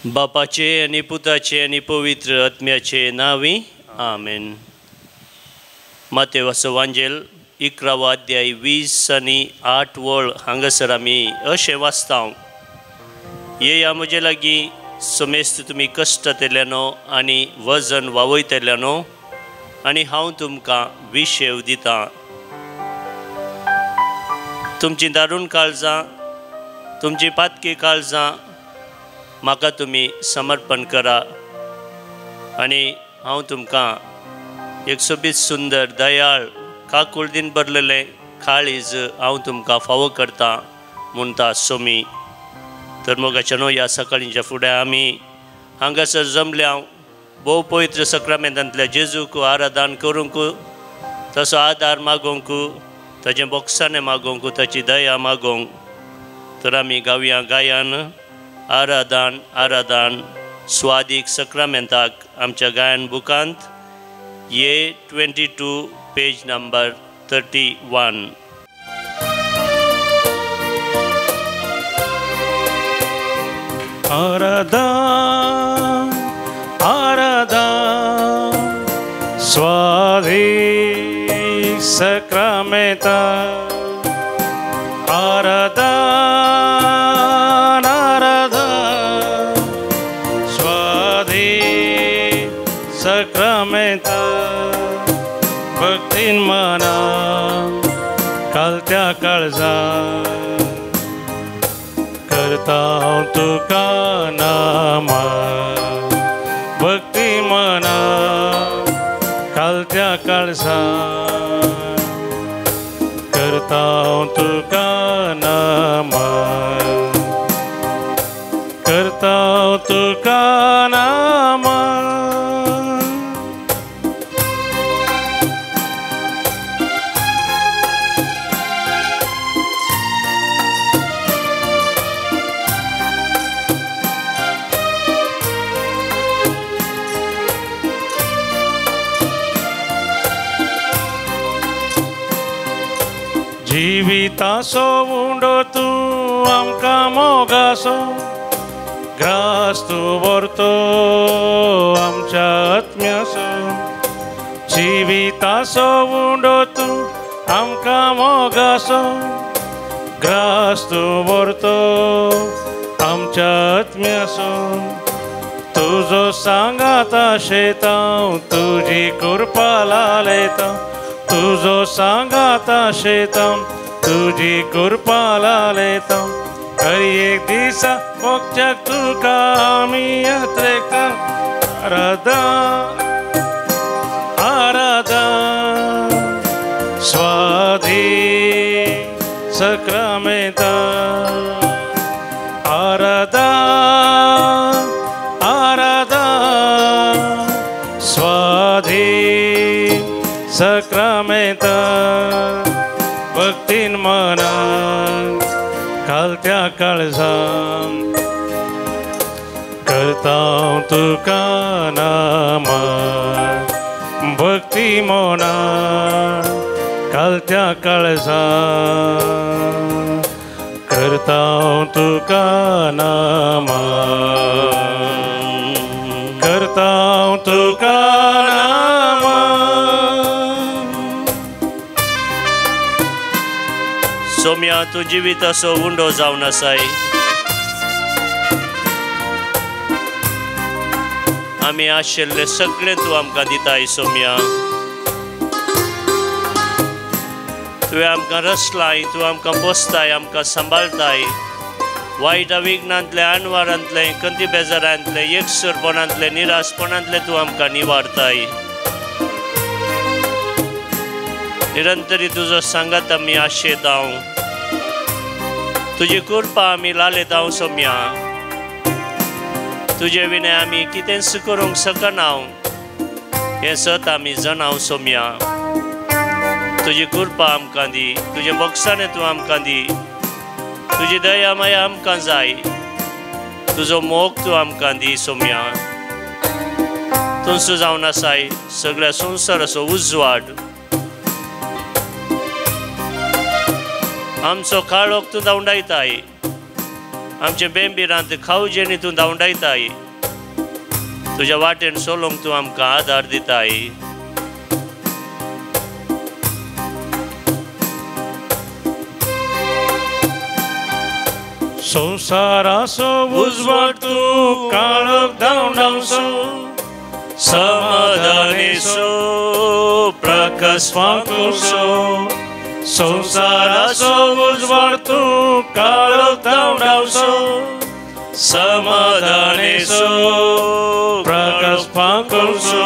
बापाचे आनी पुताचे आनी पवित्र आत्म्याचे नांवी आमेन। मातेवाचो वांजेल 11वो अध्याय 20 आनी 8 वळ हांगासर आमी अशें वाचता, येया म्हजे लागीं समेस्त तुमी कश्टतेल्यानो आनी वजन वावयतेल्यानो आनी हांव तुमकां विशेव दितां। तुमची दारूण काळजां, तुमची पातकी काळजां म्हाका तुमी समर्पण करा आनी हांव तुमकां एक सोबीत सुंदर दयाळ काकुळदीन भरलेलें काळीज हांव तुमकां फावो करता म्हणटा सोमी। तर मोगाच्या न्हय ह्या सकाळींच्या फुडें आमी हांगासर जमल्या भोव पवित्र सक्रामेंतांतल्या जेजूक आराधन करूंक, तसो आदार मागोवंक, ताचें बोगसाणें मागोवंक, ताची दया मागोवंक। तर आमी गावया गायन आराधन आराधन स्वादीक सक्रामेंताक आमच्या गायन बुकांत ये 22 पेज नंबर 31। आराधन आराधन स्वादीक सक्रामेंता, आराधन आराधन स्वादीक सक्रामेंता, भक्तीन मना कालत्या काळजा करता हांव तुका नामा, भक्ती मना कालत्या काळजा करता हांव तुका नामा, करता हांव तुका नामा। जिविताचो उंडो तूं आमकां मोगाचो, ग्रास तूं व्हरतो आमच्या आत्म्याचो। जिविताचो उंडो तूं आमकां मोगाचो, ग्रास तूं व्हरतो आमच्या आत्म्याचो। तुजो सांगाता शेतां तुजी कृपा लालयता, तुजो सांगाता शेतां तुजी कृपा लालयता। हर एक दिसा मोगच्याक तुका आमी यात्रेक आराधन आराधन स्वादीक सक्रामेंता, आराधन आराधन स्वादीक सक्रामेंता, भक्तीन मना कालत्या काळजान करता हांव तुका नामा, भक्ती मना कालत्या काळजान करता हांव तुका नामा, करता हांव तुका नामा। सोम्या तूं जिविताचो उंडो जावन आसाय, आमी आशिल्ले सगळें तूं आमकां दिताय। सोम्या तुवें आमकां रचलाय, तूं आमकां पोसताय, आमकां सांबाळताय। वायट विघ्नांतले, अणवारांतले, कंती बेजारांतले, एकसुरपणांतले, निराशपणांतले तूं आमकां निवारताय। निरंतरी तुजो सांगात आमी आशेतांव, तुजी कृपा आमी लालयतांव। सोम्या तुजे विणे आमी कितेंच करूंक शकना हें सत आमी जाणाव। सोम्या तुजी कृपा आमकां दी, तुजें बोगसाणें तूं आमकां दी, तुजी दया माया आमकां जाय, तुजो मोग तूं आमकां दी। सोम्या तूं जावन आसाय सगळ्या संवसाराचो उजवाड, आमचो काळोख तूं धांवडायताय। आमचे बेंबिरांत खावजेनी तूं धांवडायताय. तुज्या वाटेन सोलोंक तूं आमकां आदार दिताय. संवसाराचो उजवाड तूं काळोख धांवडावचो, समाधानेचो प्रकाश फांकुचो. संवसाराचो उजवाड तूं काळोख धांवडावचो, समाधानेचो प्रकाश फांकुचो.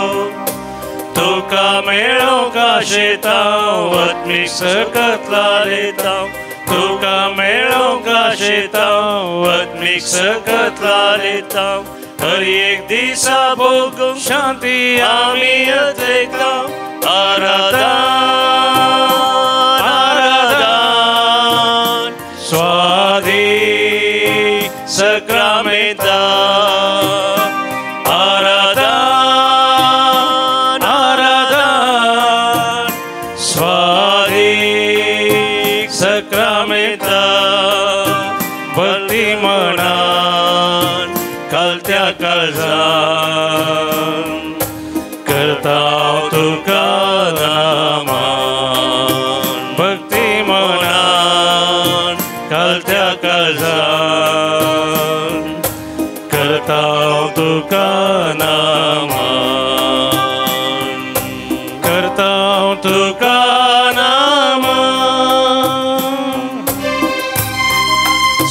तुका मेळोंक आशेतां, आत्मीक सकत लालेतां. तुका मेळोंक आशेतां, आत्मीक सकत लालेतां. हर एक दिसा भोगूंक शांती आमी अतरेकतां. आराधन आराधन स्वाधी सक्रामेंता. आराधन आराधन स्वाधी सक्रामेंता. भक्ती मनान कालत्या काळजान करता तुका नामान. भक्ती मनान कालत्या काळजान करता तुका नामान. करता तुका नामान.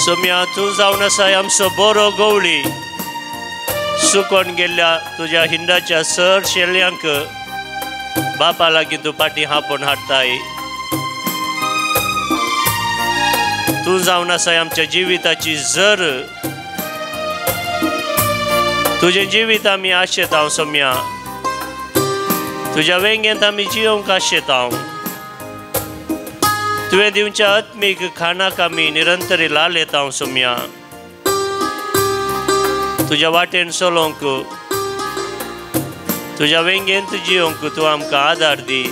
सोम्या तूं जावन आसाय आमचो बरो गवळी. सुकोन गेल्ल्या तुज्या हिंडाच्या सर शेल्यांक बापा लागीं तूं पाटी हापोवन हाडटाय. तूं जावन आसाय आमच्या जिविताची जर. तुजें जिवीत आमी आशेतांव सोम्या. तुज्या वेंगेंत आमी जियोंक आशेतांव. तुवें दिवच्या आत्मीक खाणाक आमी निरंतरी लालेतांव सोम्या. तुज्या वाटेन चलोवंक, तुज्या वेंगेंत जियोंक तूं आमकां आदार दी.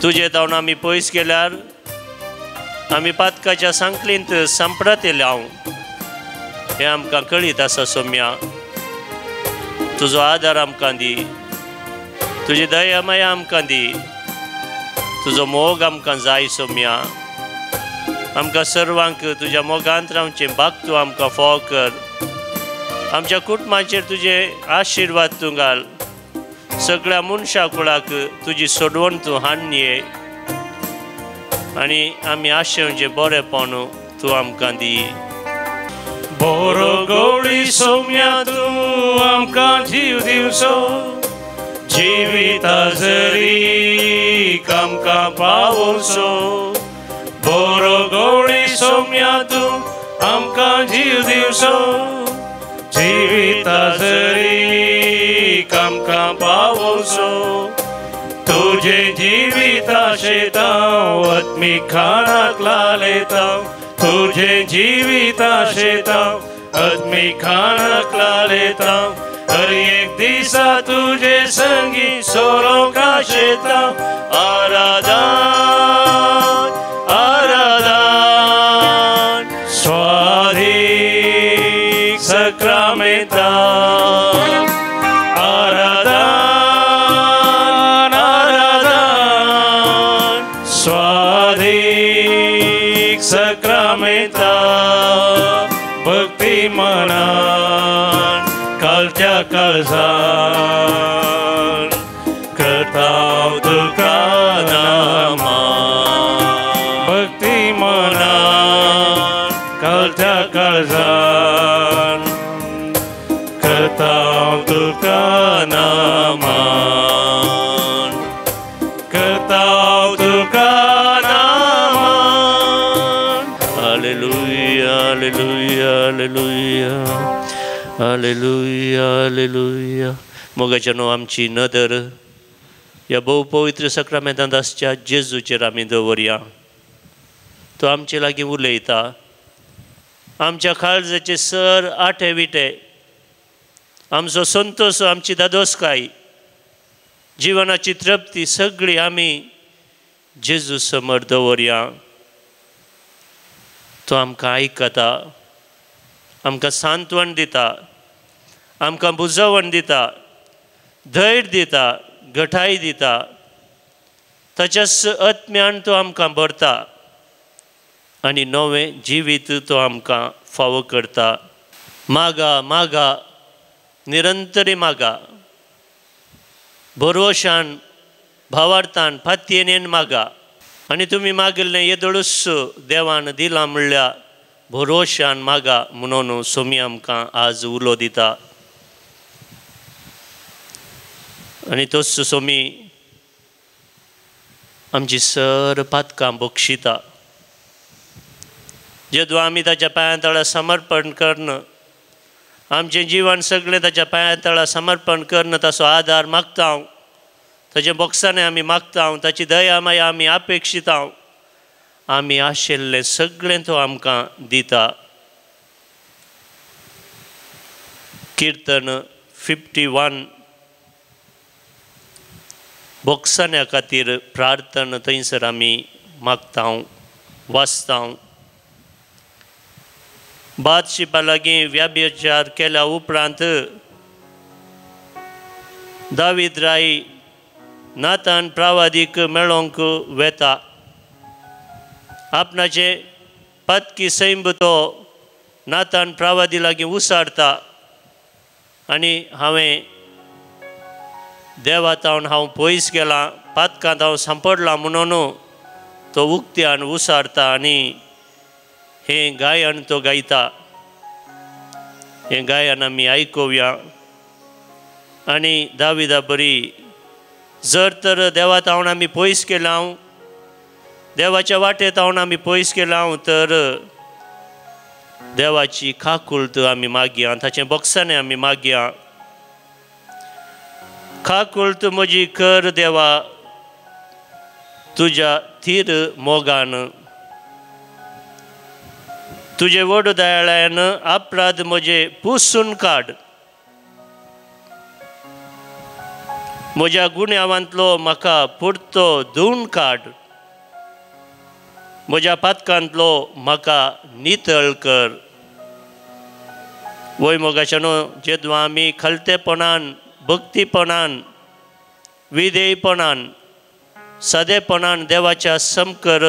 तुजे तावन आमी पयस गेल्यार आमी पातकाच्या सांकलींत सांपडतले हांव, हें आमकां कळीत आसा सोम्या. तुजो आदार आमकां दी, तुजी दया माया आमकां दी, तुजो मोग आमकां जाय सोम्या. आमकां सर्वांक तुज्या मोगांत रावचें भाग तूं आमकां फोव कर. आमच्या कुटुंबाचेर तुजे आशिर्वाद तूं घाल. सगळ्या मनशा कुळाक तुजी सोडवण तूं हाडून ये आनी आमी आशेवचें बरेंपण तूं आमकां दी. बरो गवळी सोम्या तूं आमकां जीव दिवचो, जिविता जरी आमकां पावोवचो. बरो गवळी सोम्या तूं आमकां जीव दिवचो, जिविता जरी आमकां पावोवचो. तुजें जिवीत आशेतां, आत्मीक खाणाक लालेतां. तुजें जिवीत आशेतां, आत्मीक खाणाक लालेतां. हर एक दिसा तुजे संगी सोरोंक आशेतां. आराधन आराधन स्वाधी सक्रामेंता. आराधन आराधन स्वाधी सक्रामेंता. भक्ती मनान कालच्या काळजान करता तुका नामान. भक्ती मनान कालच्या काळजान करता तुका नामान. करता तुका Naaman. Hallelujah, hallelujah, hallelujah, hallelujah, hallelujah. मोगाच्या न्हू आमची नदर ह्या भोव पवित्र सक्रामेंतांत आसच्या जेजूचेर आमी दवरया. तो आमचे लागीं उलयता. आमच्या काळजाचे सर आठे विटे, आमचो संतोष, आमची दादोसकाय, जिवनाची तृप्ती सगळी आमी जेजू समोर दवरया. तो आमकां आयकता, आमकां सांत्वन दिता, आमकां बुजवण दिता, धैर्य दिता, घटाय दिता. ताच्याच आत्म्यान तो आमकां भरता आनी नवें जिवीत तो आमकां फावो करता. मागा मागा, निरंतरी मागा, भरवशान भावार्थान फातयेन मागा. आनी तुमी मागिल्लें येदोळूच देवान दिलां म्हणल्यार भरोशान मागा म्हणून सोमी आमकां आज उलो दिता. आनी तोच सोमी आमची सर पातकां बक्षिता. जेदो आमी ताच्या पांयां तळा समर्पण करून आमचें जिवन सगळें ताच्या पांयां तळा समर्पण करून ताचो आदार मागता हांव, ताच्या बोक्सांनी आमी मागता हांव, ताची दया माया आमी अपेक्षिता हांव. आमी आशिल्लें सगळें तो आमकां दिता. किर्तन 51 बोक्सान्या खातीर प्रार्थना थंयसर आमी मागता, वाचता. बादशिपा लागीं व्याभिचार केल्या उपरांत दावीद राय नातान प्रावादीक मेळोंक वेता. आपणाचे पातकी सैंब तो नातान प्रावादी लागीं उसारता आनी हांवें देवा तावन हांव पयस गेलां, पातकांत हांव सांपडलां म्हणून तो उक्त्यान उसारता आनी हें गायन तो गायता. हें गायन आमी आयकुया. आनी दाविदा बरी जर तर देवा तावन आमी पयस गेला, देवाच्या वाटेत हांव आमी पयस गेला तर देवाची काकुळट आमी मागया, ताचें बोक्सांनी आमी मागया. काकुळट म्हजी कर देवा तुज्या थीर मोगान, तुजे व्हड दयाळान अपराध म्हजे पुसून काड, म्हज्या गुन्यांवांतलो म्हाका पुरतो धुवन काड, म्हज्या पातकांतलो म्हाका नितळ कर. वय मोगाच्यानो, जेदवा आमी खलतेपणान, भक्तीपणान, विधेयपणान, सादेपणान देवाच्या समकर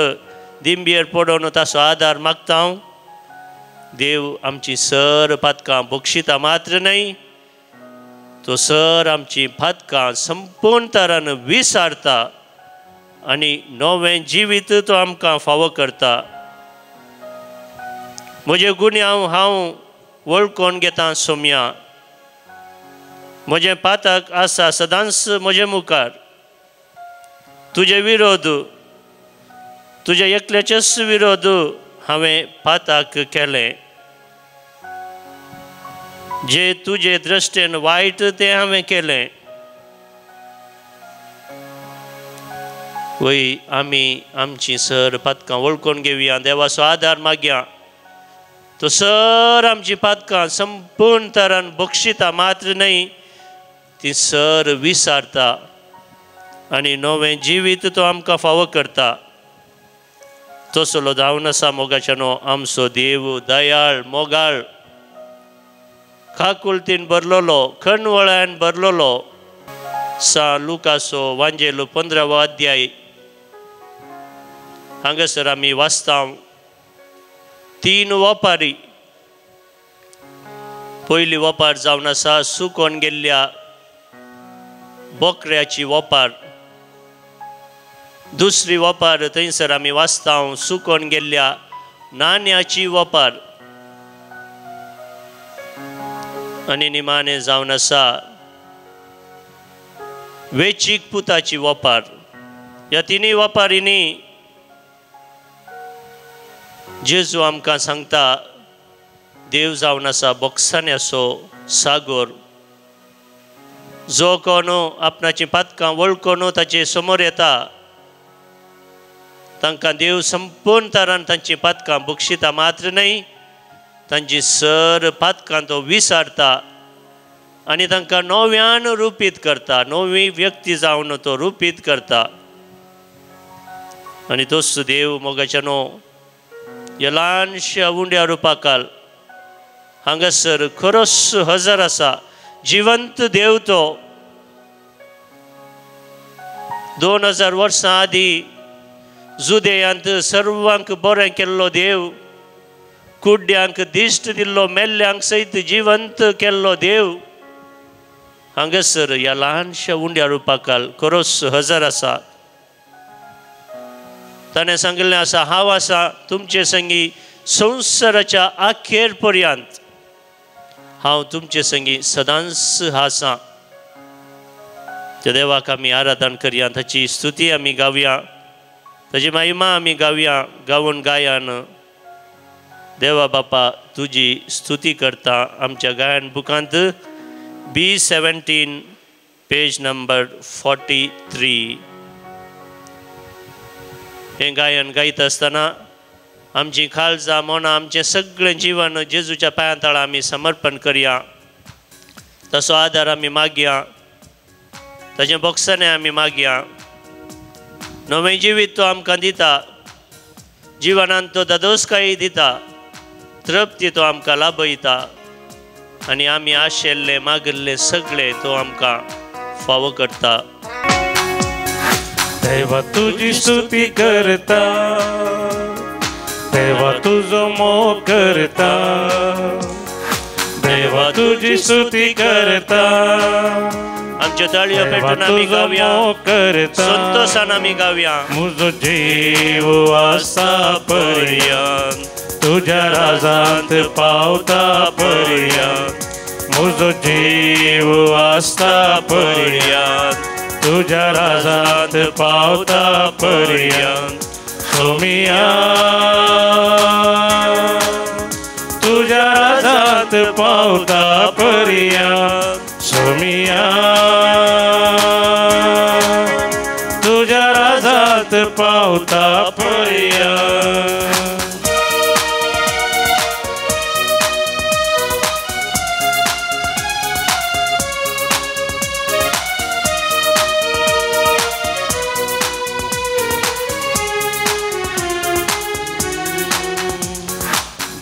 दिंबेर पडोवन ताचो आदार मागता, देव आमची सर पातकां बक्षिता मात्र न्हय, तो सर आमची पातकां संपूर्ण तरान विसारता आनी नवें जिवीत तो आमकां फावो करता. म्हजे गुन्यांव हांव वळखून घेता सोम्या, म्हजें पातक आसा सदांच म्हजे मुखार. तुजे विरोध, तुजे एकल्याचेच विरोध हांवें पातक केलें, जे तुजे दृश्टेन वायट तें हांवें केलें. वय आमी आमची सर पातकां वळखून घेवया, देवाचो आदार मागया, तो सर आमची पातकां संपूर्ण तरान बक्षिता मात्र न्हय, ती सर विसारता आनी नवें जिवीत तो आमकां फावो करता. तसलो जावन आसा मोगाच्यानो आमचो देव दयाळ मोगाळ, काकुळतीन भरलेलो, खणवळ्यान भरलेलो. सा लुकासो वांजेलो 15वो अध्याय हांगासर आमी वाचता. 3 वपारी. पयली वपार जावन आसा सुकोन गेल्ल्या बोकऱ्याची वपार. दुसरी वपार थंयसर आमी वाचता सुकोन गेल्ल्या नाण्याची वपार. आनी निमाणें जावन आसा वेचीक पुताची वपार. ह्या तिनूय वपारींनी जेजू आमकां सांगता देव जावन आसा बोक्सान्याचो सागोर, जो कोण आपणाची पातकां वळखून ताचे समोर येता तांकां देव संपूर्ण तरान तांची पातकां बक्षिता मात्र न्हय, तांची सर पातकां तो विसारता आनी तांकां नव्यान रुपीत करता, नवी व्यक्ती जावन तो रुपीत करता. आनी तोच देव मोगाच्यानो ह्या ल्हानश्या उंड्या रुपाकाल हांगासर खरोच हजर आसा, जिवंत देव तो। 2000 वर्सां आदीं जुदेयांत सर्वांक बरें केल्लो देव, कुड्ड्यांक दिश्ट दिल्लो, मेल्ल्यांक सयत जिवंत केल्लो देव हांगासर ह्या ल्हानश्या उंड्या रुपाकाल खरोच हजर आसा। ताणें सांगिल्लें आसा, हांव आसा तुमचे संगी संवसाराच्या अखेर पर्यंत, हांव तुमचे संगी सदांच आसा। त्या देवाक आमी आराधन करया, ताची स्तुती आमी गावया, ताची महिमा आमी गावया। गावन गायन देवा बापा तुजी स्तुती करता। आमच्या गायन बुकांत B17 page number 43 हें गायन गायता आसतना आमची खालजा मनां आमचें सगळें जिवन जेजूच्या पांयां तळा आमी समर्पण करया। तसो आदार आमी मागया, ताचें बोगसणें आमी मागया। नवें जिवीत तो आमकां दिता, जिवनांत तो दादोसकाय दिता, तृप्ती तो आमकां लाभयता आनी आमी आशिल्ले मागिल्ले सगळे तो आमकां फावो करता। देवा तुजी स्तुती करता, देवा तुजो मोग करता, देवा तुजी स्तुती करता। आमच्यो ताळयो पेटून आमी गावया, संतोशान आमी गावया। म्हजो जीव आसा पर्यंत तुज्या राजांत पावता पर्यंत, म्हजो जीव आसता पर्यंत तुज्या राजांत पावता पर्यंत। सोमिया तुज्या राजांत पावता पर्यंत, सोमिया तुज्या राजांत पावता पर्यंत।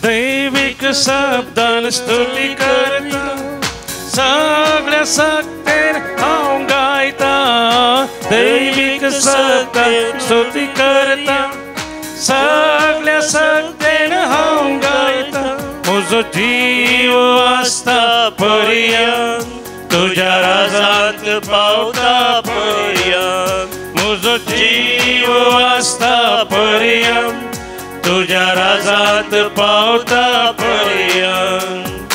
दैविक शब्दान स्तुती करता, सगळ्या शक्तेन हांव गायता। दैविक शब्दान स्तुती करता, सगळ्या शक्तेन हांव गायता। म्हजो जीव आसता पर्यंत तुज्या राजांत पावता पर्यंत, म्हजो जीव आसता पर्यंत तुज्या राजांत पावता पर्यंत।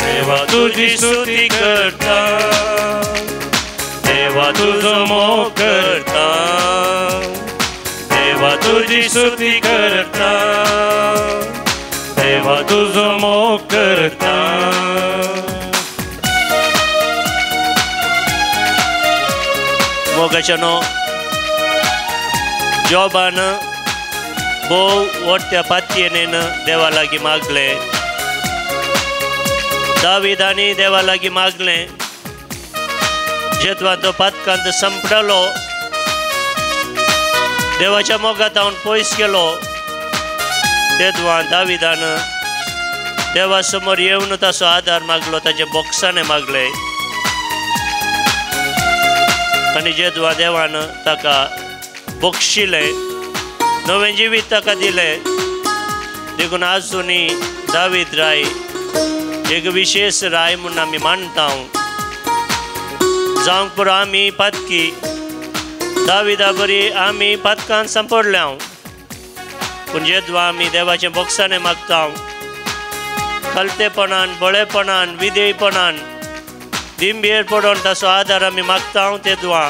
देवा तुजी स्तुती करता, देवा तुजो मोग करता, देवा तुजी स्तुती करता, देवा तुजो मोग करता। मोगाच्यानो जॉबान भोव व्हडत्या पातयेन देवा लागीं मागलें, दाविदांनी देवा लागीं मागलें। जेदवा तो पातकांत संपडलो, देवाच्या मोगांत हांव पयस गेलो, तेदवा दाविदान देवा समोर येवन ताचो आदार मागलो, ताचे बोगसाणें मागलें आनी जेदवा देवान ताका बक्षिलें, नवें जिवीत ताका दिलें। देखून आजुनूय दावीद राय एक विशेष राय म्हूण आमी मानता। जावंक पुरो आमी पातकी, दाविदा बरी आमी पातकान सांपडल्या, पूण जेदवा आमी देवाचें बोगसाणें मागता, खलतेपणान, बळेपणान, विधेयपणान दिंबेर पडोन ताचो आदार आमी मागता, तेदवा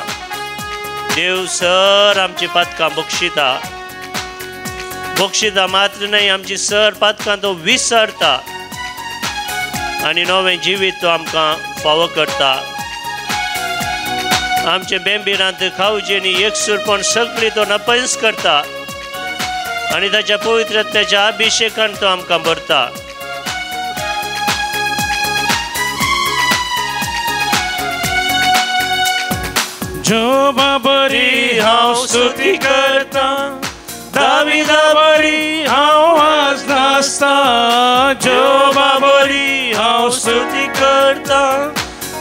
देव सर आमची पातकां बक्षिता। बक्षिता मात्र न्हय, आमची सर पातकां तो विसरता आनी नवें जिवीत तो आमकां फावो करता। आमचे बेंबिरांत खावजेनी एकसूरपण सगळी तो नपयस करता आनी ताच्या पवित्रत्याच्या अभिषेकान तो आमकां भरता। जोबा बरी हांव स्तुती करता, दाविदा बरी हांव नाचता, जोबा बरी हांव स्तुती करता,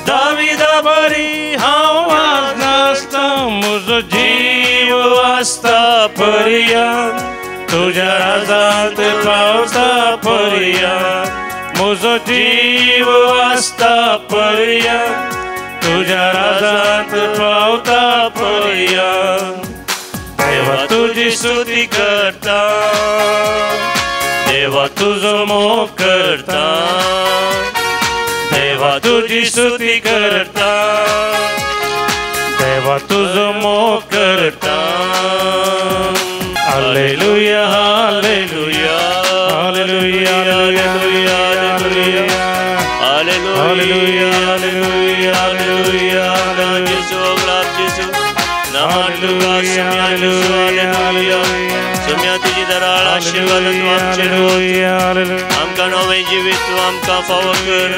दाविदा बरी हांव आज नाचता, म्हजो जीव आसता पर्यंत तुज्या राजांत पावता पर्यंत, म्हजो जीव आसता पर्यंत तुज्या राजांत पावता पर्यंत। देवा तुजी स्तुती करता, देवा तुजो मोग करता, देवा तुजी स्तुती करता, देवा तुजो मोग करता। Hallelujah, hallelujah, hallelujah, hallelujah, hallelujah, hallelujah, hallelujah, hallelujah. Saumya तुजी दराळ आशीर्वाद तूं आमचेर आमकां नवें जिवीत तूं आमकां फावो कर,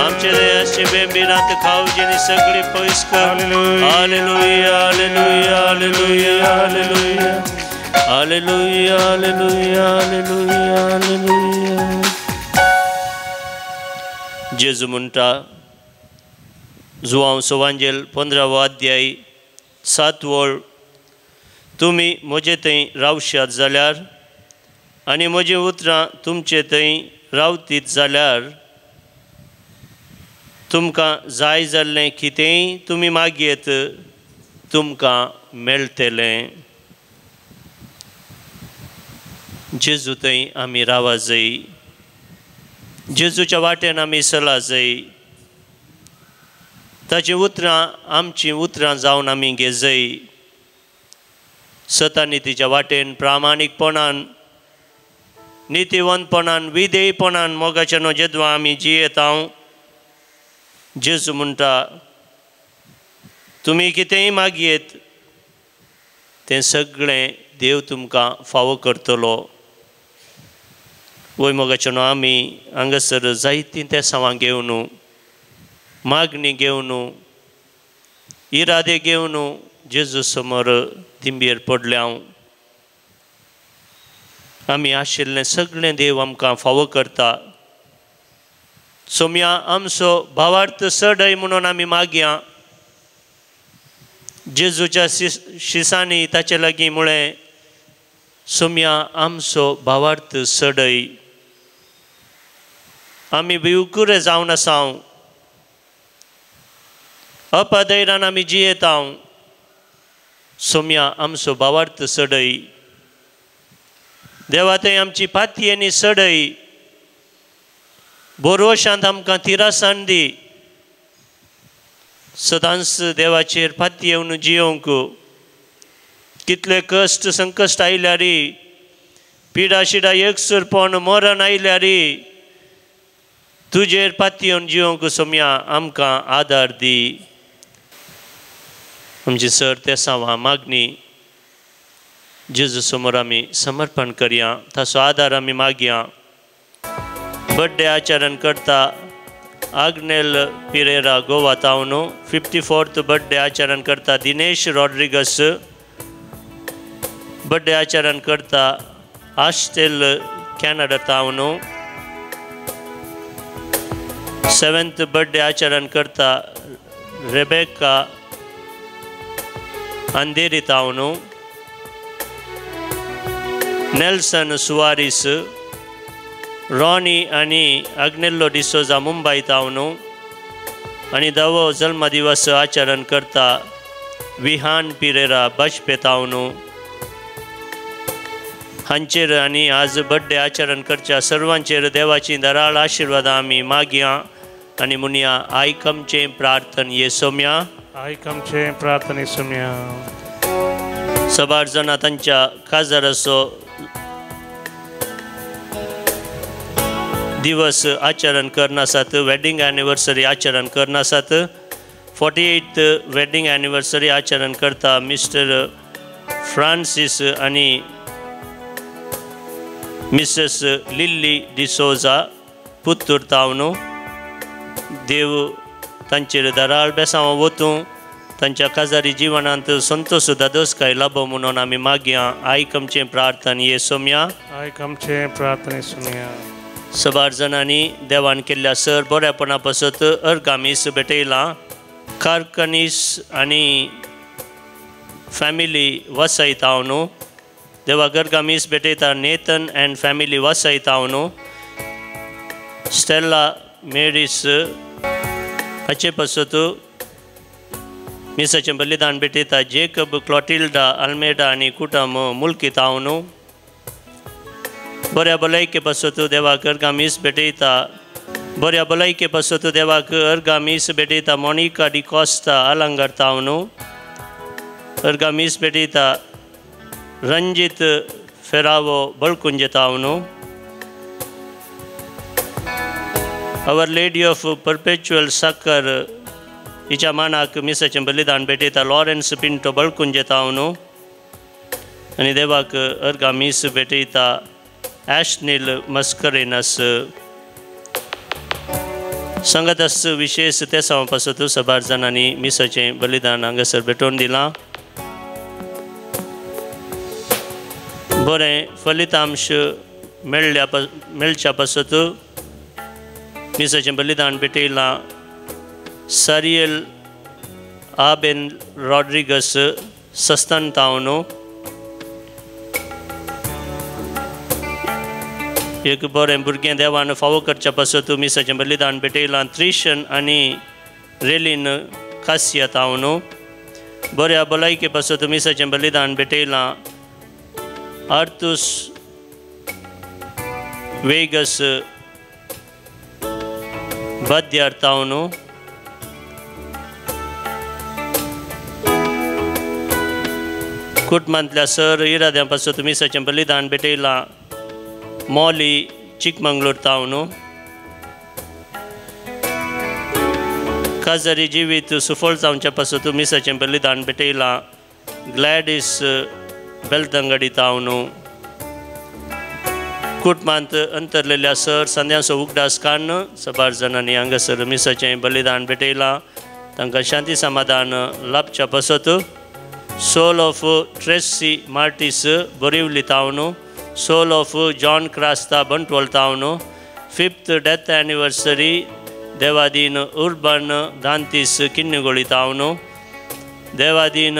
आमचे दयाचे बेंबिरांत खावची आनी सगळी पयस कर। Hallelujah, hallelujah, hallelujah, hallelujah, hallelujah, hallelujah, hallelujah, hallelujah. जेजू म्हणटा जुआंव सोवांजेल 15वो अध्याय 7 वळ, तुमी म्हजे थंय रावशात जाल्यार आनी म्हजीं उतरां तुमचे थंय रावतीत जाल्यार तुमकां जाय जाल्लें कितेंय तुमी मागयेत तुमकां मेळटलें। जेजू थंय आमी रावा जाय, जेजूच्या वाटेन आमी चला जाय, ताचीं उतरां आमचीं उतरां जावन आमी घेजय। सतानितीच्या वाटेन प्रामाणीकपणान, नितीवंतपणान, विधेयपणान मोगाच्या न्हू जेदवा आमी जियेता। जेजू म्हणटा तुमी कितेंय मागयेत तें सगळें देव तुमकां फावो करतलो। वय मोगाच्या न्हू आमी हांगासर जायतीं तेसांवां घेवन, मागणी घेवन, इरादे घेवन जेजू समोर दिंबेर पडल्या। आमी आशिल्लें सगळें देव आमकां फावो करता। सोम्या आमचो भावार्थ चडय म्हणून आमी मागया। जेजूच्या शिसांनी ताचे लागीं म्हळें, सोम्या आमचो भावार्थ चडय। आमी भिवकुरे जावन आसाव, अपधैरान आमी जियेता। सोम्या आमचो भावार्थ चडय, देवा थंय आमची पातयेनी चडय, बोरवशांत आमकां तिरासान दी, सदांच देवाचेर पातयेवन जियोवंक। कितले कश्ट संकश्ट आयल्यार, पिडा शिडा एकसुरपण मरण आयल्यार तुजेर पातयेवन जियोवंक सोम्या आमकां आदार दी। आमची सर तेसांवां मागणी जेजू समोर आमी समर्पण करया, ताचो आदार आमी मागया। बड्डे आचरण करता आग्नेल पिरेरा गोवा तावन, 54th birthday आचरण करता दिनेश रॉड्रिगस, बड्डे आचरण करता आस्टेल कॅनडा तावन, 7th birthday आचरण करता रेबेका अंधेरी तावन, नेल्सन सुवारीस, रॉनी आनी आग्नेल्लो डिसोजा मुंबय तावन आनी 10वो जल्मदिवस आचरण करता विहान पिरेरा बाजपे तावन। हांचेर आनी आज बड्डे आचरण करच्या सर्वांचेर देवाची दराळ आशिर्वादां आमी मागया आनी म्हणया, आयक आमचें प्रार्थन ये सोम्या, आयक आमचें प्रार्थन सोम्या। सबार जाणां तांच्या काजाराचो दिवस आचरण करनासात, वेडिंग एनिवर्सरी आचरण करनासात। 48th wedding anniversary आचरण करता मिस्टर फ्रांसीस आनी मिसेस लिल्ली डिसोजा पुत्तूर तावन। देव तांचेर दराळ बेसांव वतूं तांच्या काजारी जिवनांत संतोष दादोसकाय लाभो म्हणून आमी मागया. आयक आमचें प्रार्थना ये सोम्या. आयक आमचें प्रार्थने सुमया. सबार जाणांनी देवान केल्ल्या सर बऱ्यापणा पासत अर्गामीस भेटयलां. कारकनीस आनी फॅमिली वसयता हांव न्हू. देवाक अर्गामीस भेटयता नेथन अँड फॅमिली वसयता हांव न्हू. स्टेला मेरीस हाचे पासत मिसाचें बलिदान भेटयता. जेकब क्लॉटिल्डा आल्मेडा आनी कुटुंब मुल्कीत हांव न्हू. बऱ्या भलायके पासत देवाक अर्गामीस भेटयता. बऱ्या भलायके पासत देवाक अर्गामीस भेटयता मोनिका डिकॉस्ता आलंगार हांव न्हू. अर्गामीस भेटयता रंजीत फेरावो बळकुंजेत हांव न्हू. Our lady of perpetual succour हिच्या मानाक मिसाचें बलिदान भेटयता. लॉरेन्स पिंटो बळकुंजेत हांव न्हू. आनी देवाक अर्गा मीस भेटयता ॲशनील मस्करेनस. संगतास विशेष तेसांव पासत सबार जाणांनी मिसाचें बलिदान हांगासर भेटोवन दिलां. बरें फलितांश मेळच्या पासत मिसाचें बलिदान भेटयलां. सारियल आबेन रॉड्रिगस सस्तान तावनो. एक बरें भुरगें देवान फावो करच्या पासत मिसाचें बलिदान भेटयलां. त्रिशन आनी रेलीन कासिया तावनो. बऱ्या भलायके पासत मिसाचें बलिदान भेटयलां. आर्तूस वेगस बद्यार तावनो. कुटुंबांतल्या सर इराद्यां पासत मिसाचें बलिदान भेटयलां. मॉली चिकमंगलोर तावनो. काजारी जिवीत सुफळ जावच्या पासत मिसाचें बलिदान भेटयलां. ग्लॅडीस बेलतंगडी तावनो. कुटुंबांत अंतरलेल्या सर संध्यांचो उगडास काडून सबार जाणांनी हांगासर मिसाचें बलिदान भेटयलां. तांकां शांती समाधान लाभच्या पासत soul of Tracy Martis Borivali तावनो. Soul of John Crasta Bantwal तावनो. 5th death anniversary देवादीन उर्बन दांतीस किन्निगोळी तावनो. देवादीन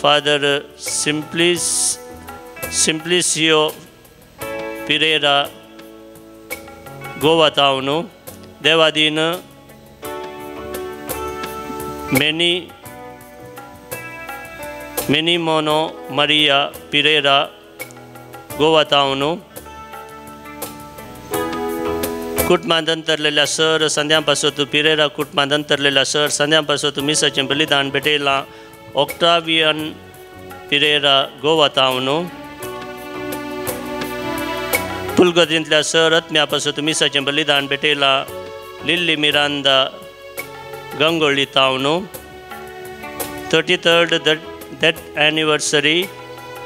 फादर सिम्प्लिसियो पिरेरा गोवा तावनो. देवादीन मेनीमोनो मरिया पिरेरा गोवा तावनो. कुटुंबांत अंतरलेल्या सर संध्यां पासत पिरेरा कुटुंबांत अंतरलेल्या सर संध्यां पासत मिसाचें बलिदान भेटयलां. ऑक्टावियन पिरेरा गोवा तावनो. पुलगतींतल्या सर आत्म्या पासत मिसाचें बलिदान भेटयलां. लिल्ली मिरांदा गंगोळी तावनो. 33rd death anniversary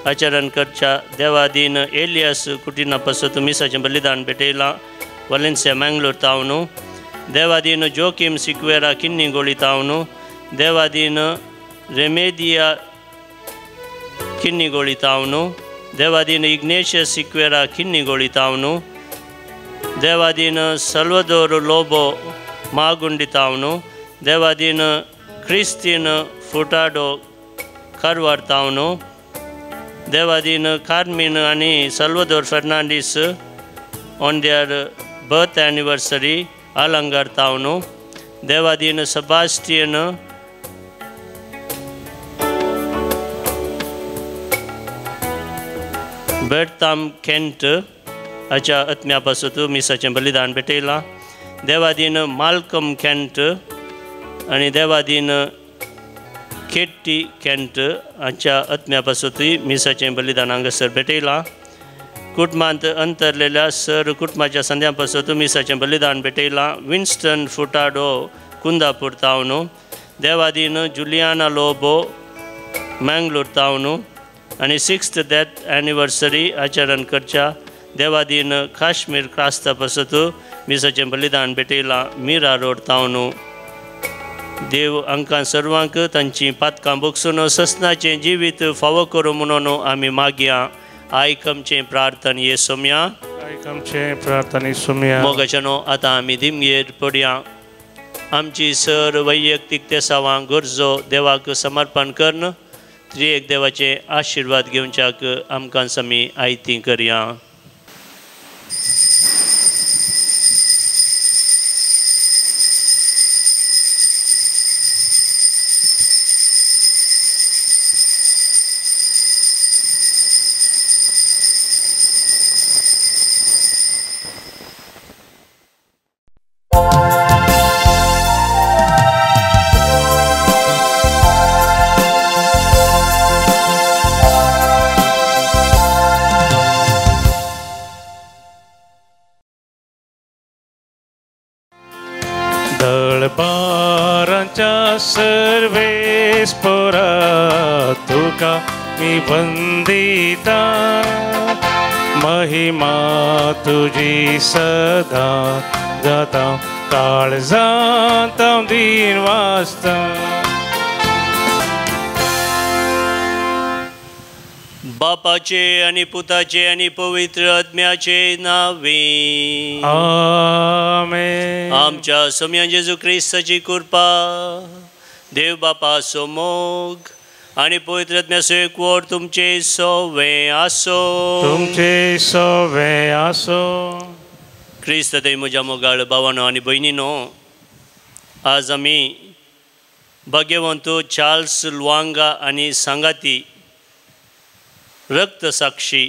आचरण करच्या देवादीन एलियास कुटिना पासत मिसाचें बलिदान भेटयलां. वलेन्सिया मँगलोर तावनो. देवादीन जोकीम सिक्वेरा किन्निगोळी तावनो. देवादीन रेमेदिया किन्निगोळी तावनो. देवादीन इग्नेशियस सिक्वेरा किन्निगोळी तावनो. देवादीन सल्वदोर लोबो मागुंडी तावनो. देवादीन क्रिस्तीन फुटाडो कारवार तावनो. देवादीन कार्मीन आनी Salvador Fernandes on their birth anniversary Alangar तावनो. देवादीन सेबास्टियन बेर्ताम केंट हाच्या आत्म्या पासत मिसाचें बलिदान भेटयलां. देवादीन माल्कम केंट आनी देवादीन केट्टी केंट हाच्या आत्म्या पासतूय मिसाचें बलिदान हांगासर भेटयलां. कुटुंबांत अंतरलेल्या सर कुटुंबाच्या संध्यां पासत मिसाचें बलिदान भेटयलां. विन्स्टन फुटाडो कुंदापूर तावनो. देवादीन जुलियाना लोबो मँगलोर तावनो. आनी 6th death anniversary आचरण करच्या देवादीन काश्मीर क्रास्ता पासत मिसाचें बलिदान भेटयलां. मीरा रोड तावनो. देव आमकां सर्वांक तांची पातकां बगसून ससनाचें जिवीत फावो करूं म्हणून आमी मागया. आयक आमचें प्रार्थन ये सोम्या. आयक आमचें प्रार्थन सोम्या. मोगाच्यानो आतां आमी दिमगेर पडया. आमची सर वैयक्तीक तेसावां गरजो देवाक समर्पण करून त्रिएक देवाचे आशिर्वाद घेवच्याक आमकां आमी आयती करया. सर्वेस्परा तुका मी वंदिता, महिमा तुझी सदा जाता काळजांत दिन वाजता. बापाचे आनी पुताचे आनी पवित्र आत्म्याचे नावे आमेन. आमच्या सोम्या जेजू क्रिस्ताची कृपा, देव बापाचो मोग आनी पवित्र आत्म्याचो एकवट तुमचे सोवे आसो. तुमचे सोवे आसो. क्रिस्त थंय म्हज्या मोगाळ भावानो आनी भयणीनो, आज आमी भाग्यवंत चार्ल्स लुआंगा आनी सांगाती रक्तसाक्षी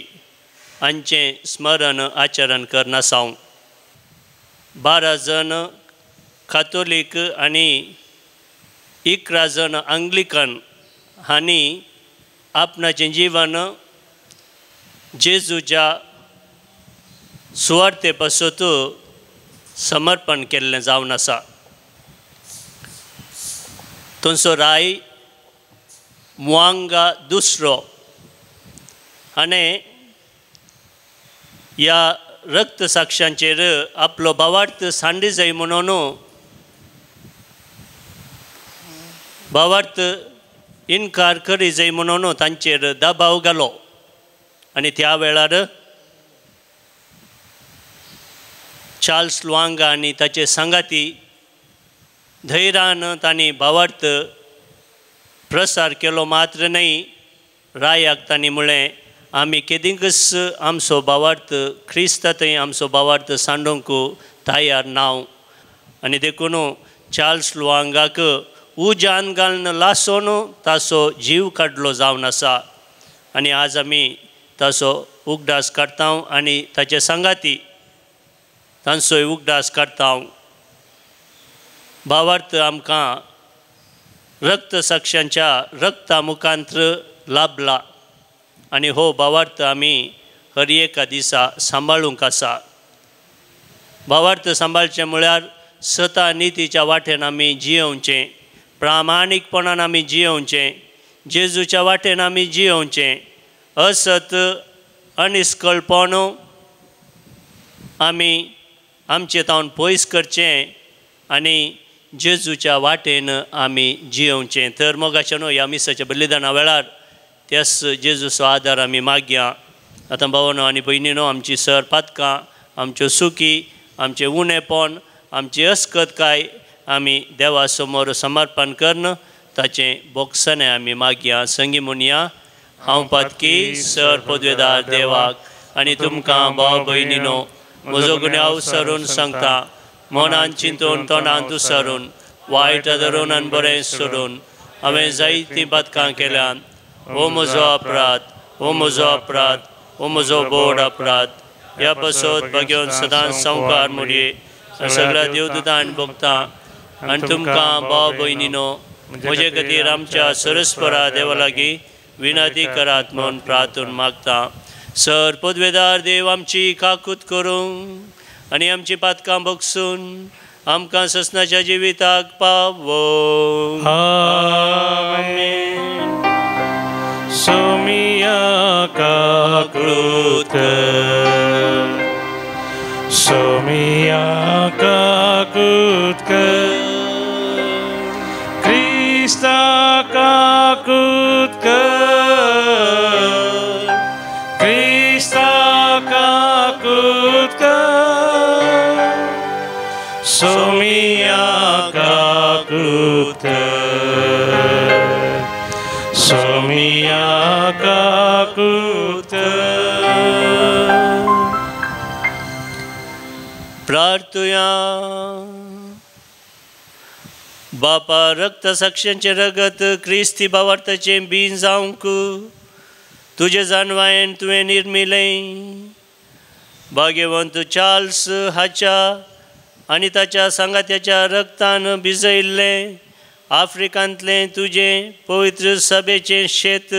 हांचें स्मरण आचरण करनासांव. 12 जण कातोलीक आनी 11 जण आंग्लिकन हांणी आपणाचें जिवन जेजूच्या सुवार्ते पासत समर्पण केल्लें जावन आसा. थंयचो राय मुआंगा दुसरो हाणें ह्या रक्तसाक्षांचेर आपलो भावार्थ सांडी जाय म्हणून भावार्थ इनकार करी जाय म्हणून तांचेर दबाव घालो आनी त्या वेळार चार्ल्स लुआंगा आनी ताचे सांगाती धैर्यान तांणी भावार्थ प्रसार केलो. मात्र न्हय, रायाक तांणी म्हळें आमी केदींकच आमचो भावार्थ क्रिस्ता थंय आमचो भावार्थ सांडूंक तयार ना. आनी देखून चार्ल्स लुआंगाक उज्यान घालून लासोन ताचो जीव काडलो जावन आसा. आनी आज आमी ताचो उगडास काडटा आनी ताचे सांगाती तांचोय उगडास काडटा. भावार्थ आमकां रक्तसाक्षांच्या रक्ता मुखांत्र लाभला आनी हो भावार्थ आमी हर एका दिसा सांबाळूंक आसा. भावार्थ सांबाळचें म्हळ्यार सता नितीच्या वाटेन आमी जियोवचें, प्रामाणीकपणान आमी जियोवचें, जेजूच्या वाटेन आमी जियोवचें, असत अनिस्कळपण आमी आमचे तावन पयस करचें आनी जेजूच्या वाटेन आमी जियोवचें. तर मोगाचें न्हय ह्या मिसाच्या बलिदाना वेळार त्याच जेजूचो आदार आमी मागया. आतां भावानो आनी भयणीनो, आमची सर पातकां, आमच्यो सुकी, आमचें उणेपण, आमची अस्कतकाय आमी देवा समोर समर्पण करून ताचें बोगसणें आमी मागया. संगी म्हणया, हांव पातकी सर पदवेदार देवाक आनी तुमकां भाव भयणीनो म्हजो गुन्यांव सरून सांगता, मनान चिंतून तोंडान दुसरून वायट धरून आनी बरें सोडून हांवें जायतीं पातकां केल्यान. हो म्हजो अपराध, हो म्हजो अपराध, हो म्हजो बोड अपराध. ह्या पासत भाग्योन सदांच संवकार मुडये सगळ्या देवदूतान भोगता आनी तुमकां भाव भयणीनो म्हजे खातीर आमच्या सरस्परा देवा लागीं विनंती करात म्हूण प्रार्थून मागता. सर पदवेदार देव आमची काकूत करूंक आनी आमची पातकां बगसून आमकां ससनाच्या जिविताक पावोवं. आमेन. सोमिया काकूत कर, सोमिया काकूत कर, सोमिया काकूत, सोमिया काकूत. प्रार्थुया. बापा रक्तसाक्षांचें रगत क्रिस्ती भावार्थाचें बीन जावंक तुजे जानवायेन तुवें निर्मिलें. भाग्यवंत चार्ल्स हाच्या आनी ताच्या सांगात्याच्या रक्तान भिजयल्लें आफ्रिकांतलें तुजें पवित्र सभेचें शेत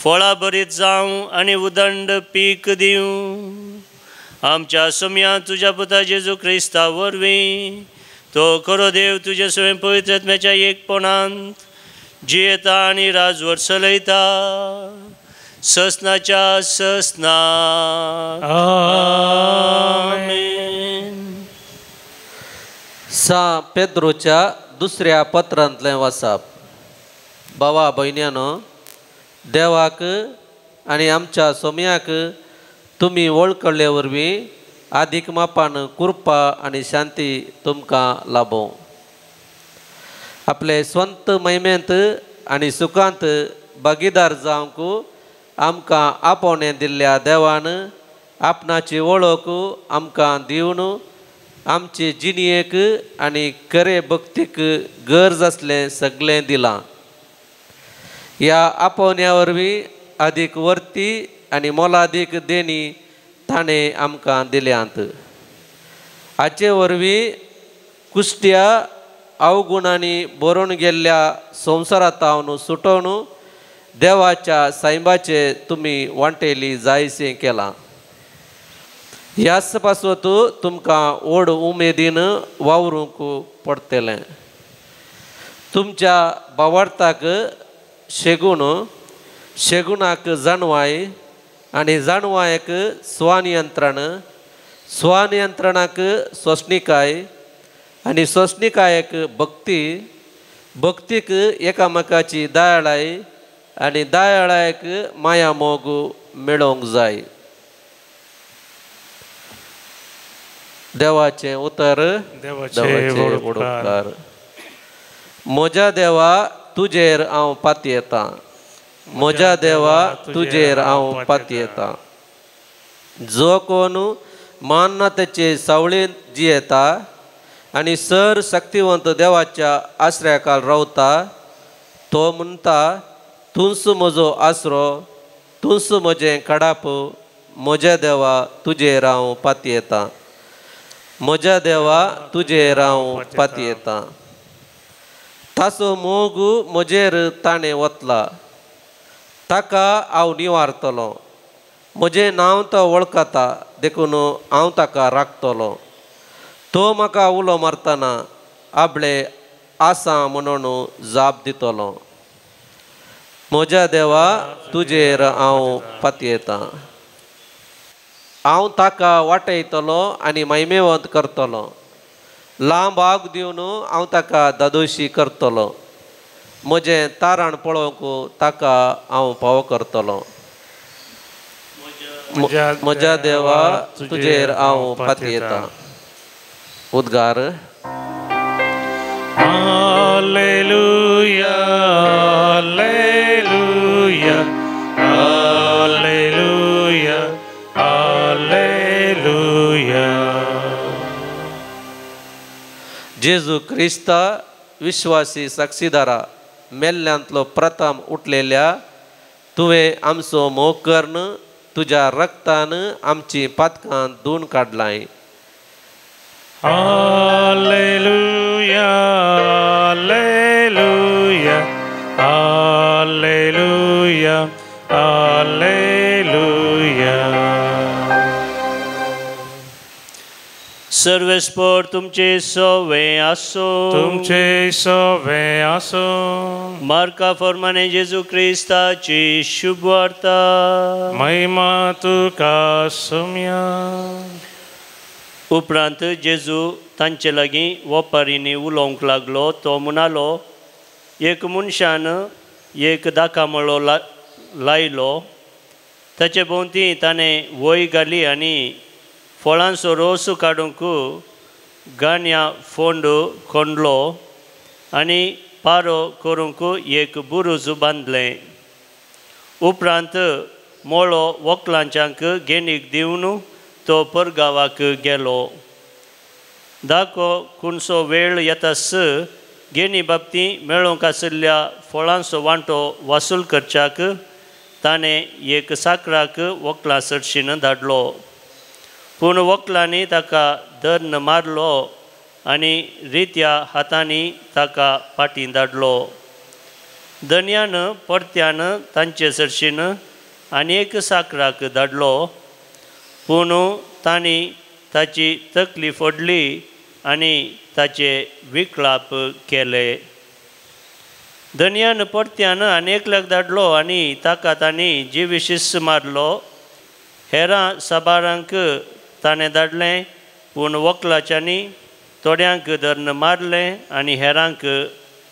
फळां भरीत जावं आनी उदंड पीक दिवं. आमच्या सोम्या तुज्या पुता जेजू क्रिस्ता वरवीं तो खरो देव तुजे स्वयं पवित्र आत्म्याच्या एकपणांत जियेता आनी राजवट चलयता ससनाच्या ससना. आमेन. सां पेद्रोच्या दुसऱ्या पत्रांतलें वाचप. भावा भयण्यानो, देवाक आनी आमच्या सोम्याक तुमी वळखल्ले वरवीं आदीक मापान कृपा आनी शांती तुमकां लाभों. आपले स्वंत महिमेंत आनी सुखांत भागीदार जावंक आमकां आपोवणें दिल्ल्या देवान आपणाची वळख आमकां दिवन आमचे जिणेक आनी खरे भक्तीक गरज आसलें सगळें दिलां. ह्या आपोवण्या वरवीं आदीक वर्ती आनी मोलादीक देणी ताणें आमकां दिल्यांत. हाचे वरवीं कुश्ट्या अवगुणांनी भरून गेल्ल्या संवसारांत सुटोवन देवाच्या सायबाचे तुमी वांटेली जायसें केलां. ह्याच पासत तुमकां व्हड उमेदीन वावरूंक पडटलें. तुमच्या भावार्थाक शेगून, शेगुणाक जाणवाय आनी जाणवायक स्वनियंत्रण, स्वनियंत्रणाक सोंसणीकाय आनी सोंसणीकायेक भक्ती, भक्तीक एकामेकाची दयाळाय आनी दयाळायक माया मोग मेळोवंक जाय. देवाचें उतर देवाचे उपकार. म्हज्या देवा तुजेर हांव पातयेतां, म्हज्या देवा तुजेर हांव पातयेतां. जो कोण मानना तेचे सावळेंत जियेता आनी सर शक्तिवंत देवाच्या आसऱ्याकाल रावता तो म्हणटा, तूंच म्हजो आसरो, तूंच म्हजें कडाप, म्हज्या देवा तुजेर हांव पातयेतां, म्हज्या देवा तुजेर हांव पातयेतां. ताचो मोग म्हजेर ताणें वतला, ताका हांव निवारतलो. म्हजें नांव तो वळखता देखून हांव ताका राखतलो. तो म्हाका उलो मारतना आपले आसा म्हणून जाप दितलो. म्हज्या देवा तुजेर हांव पातयेतां. हांव ताका वाटयतलो आनी महिमेवंत करतलो. लांब आग दिवन हांव ताका दादोशी करतलो. म्हजें तारण पळोवंक ताका हांव पावो करतलो. म्हज्या देवा तुजेर हांव पातयेतां. उद्गार. Hallelujah, hallelujah, hallelujah, hallelujah. जेजू क्रिस्ता विश्वासी साक्षीदारा मेल्ल्यांतलो प्रथम उठलेल्या तुवें आमचो मोग करून तुज्या रक्तान आमची पातकां धुवन काडलाय. Hallelujah, hallelujah, hallelujah, hallelujah. सर्वेस्पर तुमचे सवे आसो, तुमचे सवे आसो. मार्का फॉर्माने जेजू क्रिस्ताची शुभवार्ता. महिमा तुका सोम्या. उपरांत जेजू तांचे लागीं वपारींनी उलोवंक लागलो. तो म्हणालो, एक मनशान एक दाकामळो लायलो. ताचे भोंवती ताणें वय घाली आनी फळांचो रोस काडूंक गाण्या फोंड खणलो आनी पारो करूंक एक बुरूज बांदलें. उपरांत मोळो वकलांच्यांक गेणीक दिवन तो परगांवाक गेलो. दाको खुणसो वेळ येतास गेणी बाबती मेळोवंक आशिल्ल्या फळांचो वांटो वसूल करच्याक ताणें एक साकराक वकलां सरशीन धाडलो. पूण वकलांनी ताका धर्न मारलो आनी रित्या हातांनी ताका फाटीं धाडलो. धनयान परत्यान तांचे सरशीन आनी एक साकराक धाडलो, पूण तांणी ताची तकली फोडली आनी ताचे विकलाप केले. धनयान परत्यान आनी एकल्याक धाडलो आनी ताका तांणी जिविशीस मारलो. हेरां साबारांक ताणें धाडलें, पूण वकलाच्यांनी थोड्यांक धर्न मारलें आनी हेरांक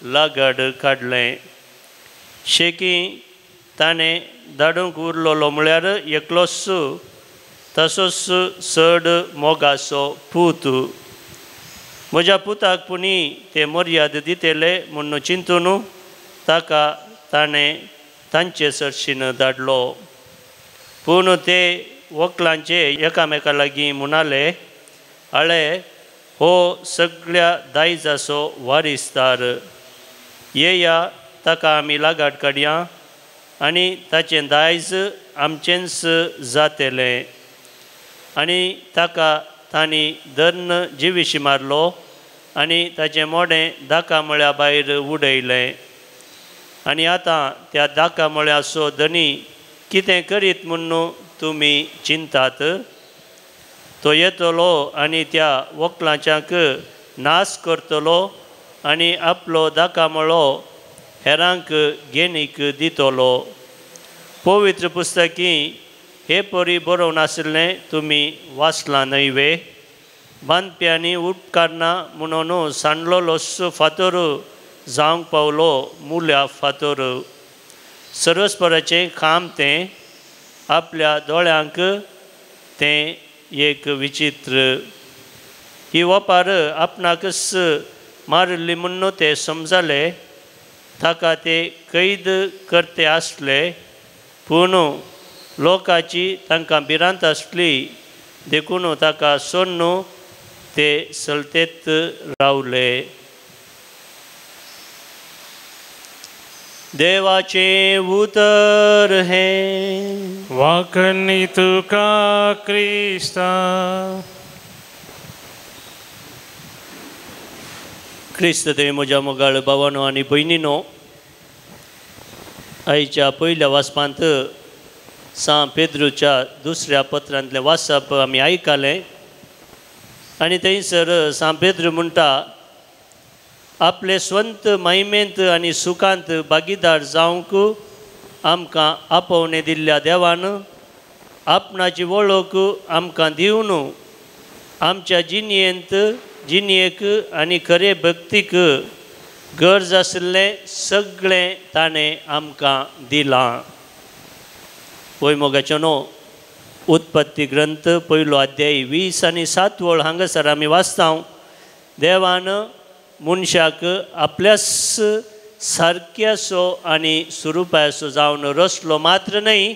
लागड काडलें. शेकी ताणें धाडूंक उरलोलो म्हळ्यार एकलोच, तसोच चड मोगाचो पूत. म्हज्या पुताक पुणी ते मर्याद दितले म्हूण चिंतून ताका ताणें तांचे सरशीन धाडलो. पूण ते वकलांचे एकामेका लागीं म्हणाले, आळे हो सगळ्या दायजाचो वारिसदार, येया ताका आमी लागाड काडया आनी ताचें दायज आमचेंच जातलें. आनी ताका तांणी धर्न जिविशी मारलो आनी ताचें मोडें दाका मळ्या भायर उडयलें. आनी आतां त्या दाका मळ्याचो धनी कितें करीत म्हूण तुमी चिंतात? तो येतलो आनी त्या वकलांच्यांक नाश करतलो आनी आपलो दाका मळो हेरांक गेणीक दितलो. पवित्र पुस्तकी हे परी बरोवन आशिल्लें तुमी वाचलां न्हय वे? बांदप्यांनी उपकारना म्हणून सांडलोलोच फातर जावंक पावलो मुल्या फातर. सर्वस्पराचें काम तें, आपल्या दोळ्यांक तें एक विचित्र. ही वपार आपणाकच मारिल्ली म्हूण ते समजले. ताका ते कैद करते आसले, पूण लोकांची तांकां भिरांत आसली, देखून ताका सोडून ते सलतेत रावले. देवाचें उतर हें. वाखणी तुका क्रिस्ता. क्रिस्त देव म्हज्या मोगाळ भावानो आनी भयणीनो, आयच्या पयल्या वाचपांत सां पेद्रूच्या दुसऱ्या पत्रांतलें वाचप आमी आयकलें आनी थंयसर सां पेद्रू म्हणटा, आपले स्वंत महिमेंत आनी सुखांत भागीदार जावंक आमकां आपोवणें दिल्ल्या देवान आपणाची वळख आमकां दिवन आमच्या जिणयेंत जिणयेक आनी खरे भक्तीक गरज आशिल्लें सगळें ताणें आमकां दिलां. वय मोगाचो न्हू, उत्पत्ती ग्रंथ पयलो अध्याय 20 आनी 7 वळ हांगासर आमी वाचता. देवान मनशाक आपल्याच सारक्याचो आनी स्वरुपाचो जावन रचलो मात्र न्हय,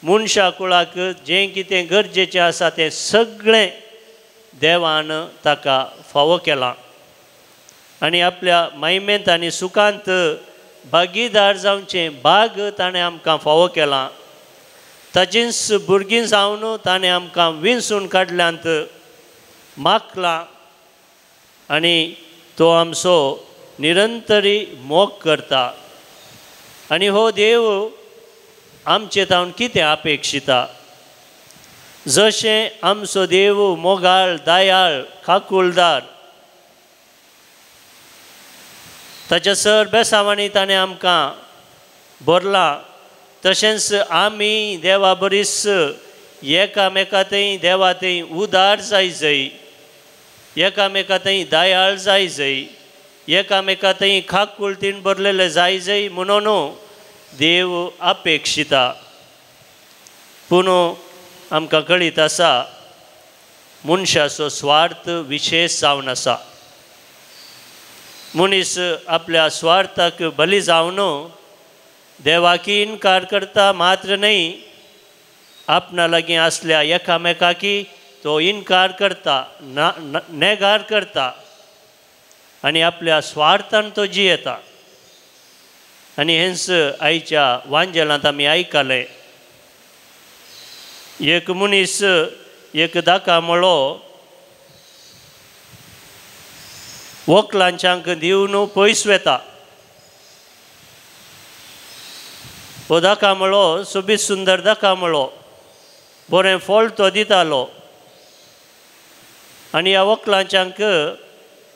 मनशा कुळाक जें कितें गरजेचें आसा तें सगळें देवान ताका फावो केलां आनी आपल्या महिमेंत आनी सुखांत भागीदार जावचें भाग ताणें आमकां फावो केलां. ताचींच भुरगीं जावन ताणें आमकां विंचून काडल्यांत, मागलां आनी तो आमचो निरंतरी मोग करता. आनी हो देव आमचे तावन कितें अपेक्षिता? जशें आमचो देव मोगाळ, दयाळ, काकुळदार, ताच्या सर बेसांवांनी ताणें आमकां भरलां, तशेंच आमी देवा बरीच एकामेका थंय देवा थंय उदार जाय जाय, एकामेका थंय दयाळ जाय जाय, एकामेका थंय खाकुळतीन भरलेले जाय जाय म्हणून देव अपेक्षिता. पूण आमकां कळीत आसा, मनशाचो स्वार्थ विशेश जावन आसा. मनीस आपल्या स्वार्थाक बली जावन देवाकी इनकार करता मात्र न्हय, आपणा लागीं आसल्या एकामेकाकी तो इनकार करता, नेगार करता आनी आपल्या स्वार्थान तो जियेता. आनी हेंच आयच्या वांजेलांत आमी आयकलें. एक मनीस एक दाका मळो वकलांच्यांक दिवन पयस वेता. हो दाका मळो सोबीत सुंदर दाका मळो, बरें फळ तो दितालो आनी ह्या वकलांच्यांक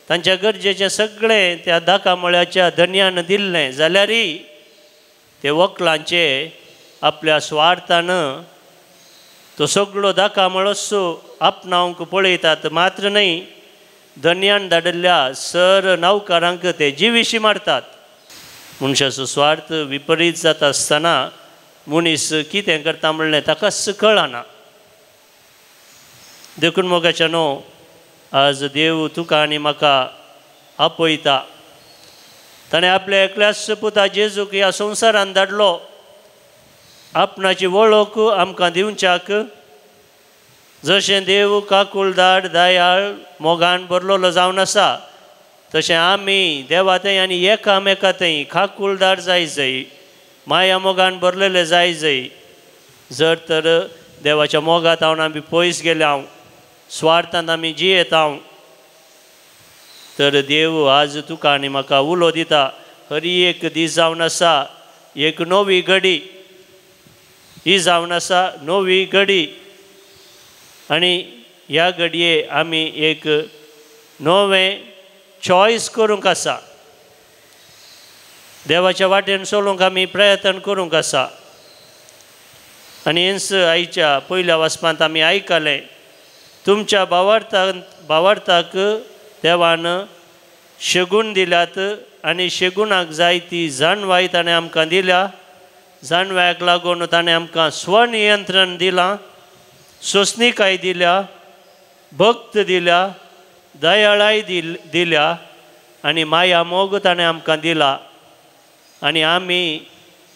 तांच्या गरजेचें सगळें त्या दाका मळ्याच्या धनयान दिल्लें जाल्यारय ते वकलांचे आपल्या स्वार्थान तो सगळो दाका मळोसो आपणावंक पळयतात मात्र न्हय, धनयान धाडिल्ल्या सर नौकारांक ते जिविशी मारतात. मनशाचो स्वार्थ विपरीत जाता आसतना मनीस कितें करता म्हणलें ताकाच कळना. देखून मोगाच्या न्हू आज देव तुका आनी म्हाका आपयता. ताणें आपल्या एकल्याच पुता जेजूक ह्या संवसारान धाडलो आपणाची वळख आमकां दिवच्याक. जशें देव काकुळदार दयाळ मोगान भरलेलो जावन आसा तशें आमी देवा थंय आनी एकामेका थंय काकुळदार जाय जाय, माया मोगान भरलेले जाय जाय. जर तर देवाच्या मोगांत हांव आमी पयस गेले हांव, स्वार्थांत आमी जियेता हांव, तर देव आज तुका आनी म्हाका उलो दिता. हरी एक दीस जावन आसा एक नवी घडी, ही जावन आसा नवी घडी आनी ह्या घडये आमी एक नवें चॉयस करूंक आसा. देवाच्या वाटेन चलूंक आमी प्रयत्न करूंक आसा. आनी हेंच आयच्या पयल्या वाचपांत आमी आयकलें, तुमच्या भावार्थाक देवान शेगूण दिल्यात आनी शेगुणाक जाय ती जाणवाय ताणें आमकां दिल्या. जाणवायक लागून ताणें आमकां स्वनियंत्रण दिलां, सोंसणीकाय दिल्या, भक्त दिल्या, दयाळाय दिल्या आनी माया मोग ताणें आमकां दिला. आनी आमी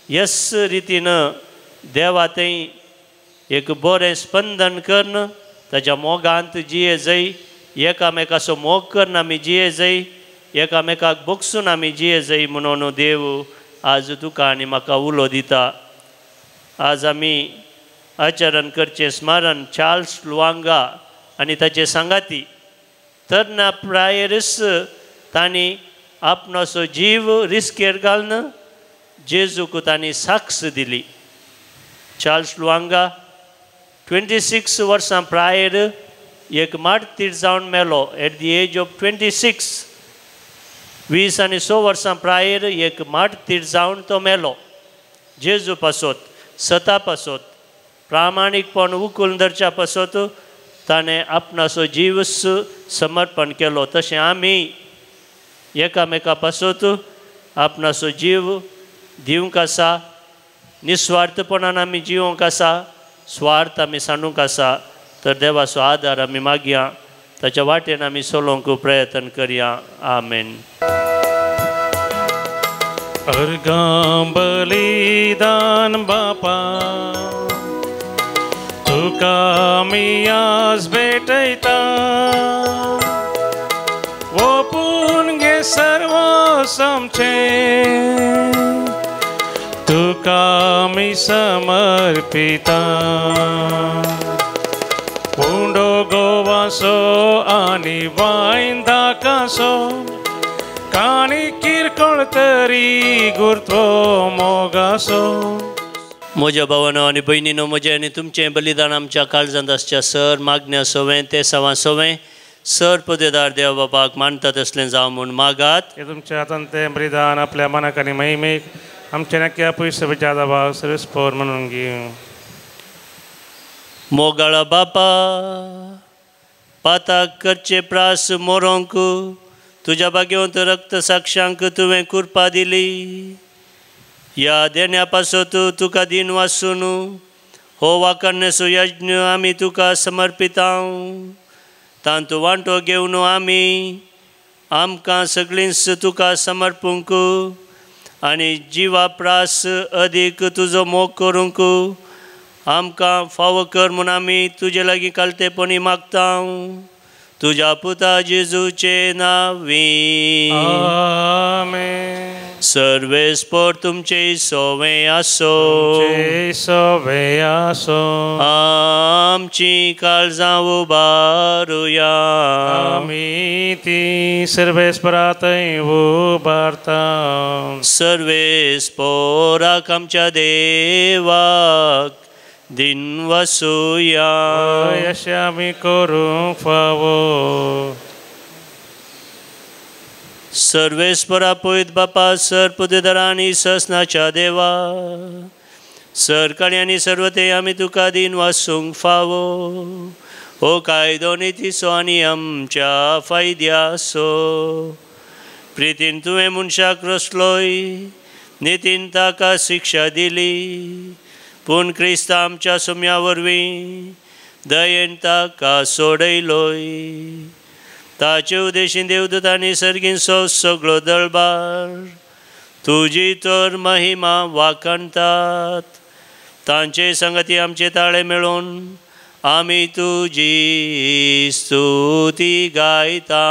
यस रितीन देवा थंय एक बरें स्पंदन करून ताच्या मोगांत जिये जाय, एकामेकाचो मोग करून आमी जिये जाय, एकामेकाक बगसून आमी जिये जाय म्हणून देव आज तुका आनी म्हाका उलो दिता. आज आमी आचरण करचें स्मरण चार्ल्स लुआंगा आनी ताचे सांगाती तरण्या प्रायेरच तांणी आपणाचो जीव रिस्केर घालून जेजूक तांणी साक्ष दिली. चार्ल्स लुआंगा 26 वर्सां प्रायर एक मार्तीर जावन मेलो एट the age of 26. 26 वर्सां प्रायर एक मार्तीर जावन तो मेलो. जेजू पासत, सता पासत, प्रामाणीकपण उखलून धरच्या पासत ताणें आपणाचो जीव समर्पण केलो. तशें आमी एकामेका पासत आपणाचो जीव दिवंक आसा, निस्वार्थपणान आमी जिवंक आसा, स्वार्थ आमी सांडूंक आसा. तर देवाचो आदार आमी मागया, ताच्या वाटेन आमी चलोवंक प्रयत्न करया. आमेन. अर्घां बलिदान बापा तुका आमी आज भेटयता, ओपून घे सर्व आमचें, तुका आमी समर्पिता. उंडो गोवासो आनी वायन दाकासो, काणी किरकोळ तरी गुरत्व मोगासो. म्हज्या भावानो आनी भयणीनो, म्हजें आनी तुमचें बलिदान आमच्या काळजांत आसच्या सर मागण्या सवें ते सवां सवें सर पदेदार देव बापाक मानता तसलें जावं म्हूण मागात. हे तुमच्या हातान तें बलिदान आपल्या मनाक आनी महिमेक आमच्या नक्की पयशे जादा सर्वीस पोर म्हणून घेवं. मोगाळा बापा, पाताक करचे प्रास मोरोंक तुज्या भाग्यवंत रक्त साक्षांक तुवें कृपा दिली. ह्या देण्या पासत तुका दिन वासून हो वाकरण्याचो यज्ञ आमी तुका समर्पितांव. तांतू वांटो घेवन आमी आमकां सगळींच तुका समर्पूंक आनी जिवा प्रास अदीक तुजो मोग करूंक आमकां फावो कर म्हूण आमी तुजे लागीं कालतेपणी मागता तुज्या पुता जेजूचे नांवी आमेन. सर्वेस्पर तुमचे सोवे आसो सोवे आसो. आमची काळजां उबारुया आमी ती सर्वेस्परातय उबारता. सर्वेस्पराक आमच्या देवाक दिन वसुया अशें आमी करूंक फावो. सर्वेस्परा पयत बापा सर पुदेदारा आनी ससनाच्या देवा सरकाळी आनी सर्वते आमी तुका दिन वासूंक फावो. हो कायदो नितीचो आनी आमच्या फायद्याचो. प्रितीन तुवें मनशाक रचलोय नितीन ताका शिक्षा दिली पूण क्रिस्त आमच्या सुम्या वरवीं दयेन ताका सोडयलोय. ताचे उदेशीन देवदूतांनी सर्गींचो सगळो दळबार तुजी तर महिमा वाखाणतात. तांचे संगती आमचे ताळे मेळून आमी तुजी स्तुती गायता.